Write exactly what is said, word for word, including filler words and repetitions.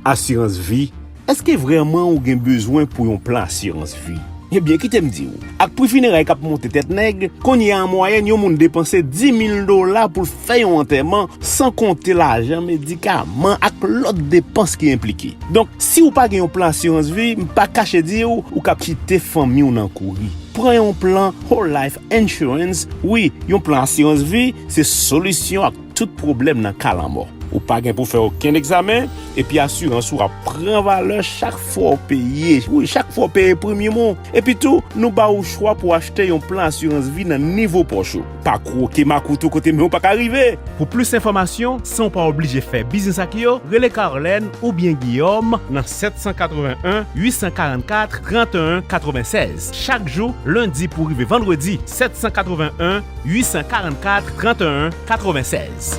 Asirans vi. Èske vrèman ou gen bezwen pou yon plan asirans vi? Ebyen, kite m di w, ak pri fineray k ap monte tèt nèg, kounye a an mwayèn yon moun depanse dis mil dola pou l fè yon antèman, san konte lajan medikaman ak lòt depans ki enplike. Donk, si w pa gen yon plan asirans vi, m pa kache di w, ou k ap kite fanmi w nan kouri. Pran yon plan Whole Life Insurance, wi, yon plan asirans vi se solisyon ak tout pwoblèm nan ka lanmò. Ou pa gen pou fè okenn egzamen, epi asirans ou ap pran valè chak fwa w peye. Wi, chak fwa w peye premye mwa. Epi tou, nou ba ou chwa pou achte yon plan asirans vi nan nivo pòch ou. Pa kwoke makout ou kote men w pa ka rive. Pou plis enfòmasyon, san w pa oblije fè biznis ak yo, rele Carlène oubyen Guillaume nan sèt san katreven en, uit san karannkat, trannteyen katrevennsèz. Chak jou, lendi pou rive vandredi, sèt san katreven en, uit san karannkat, trannteyen katrevennsèz.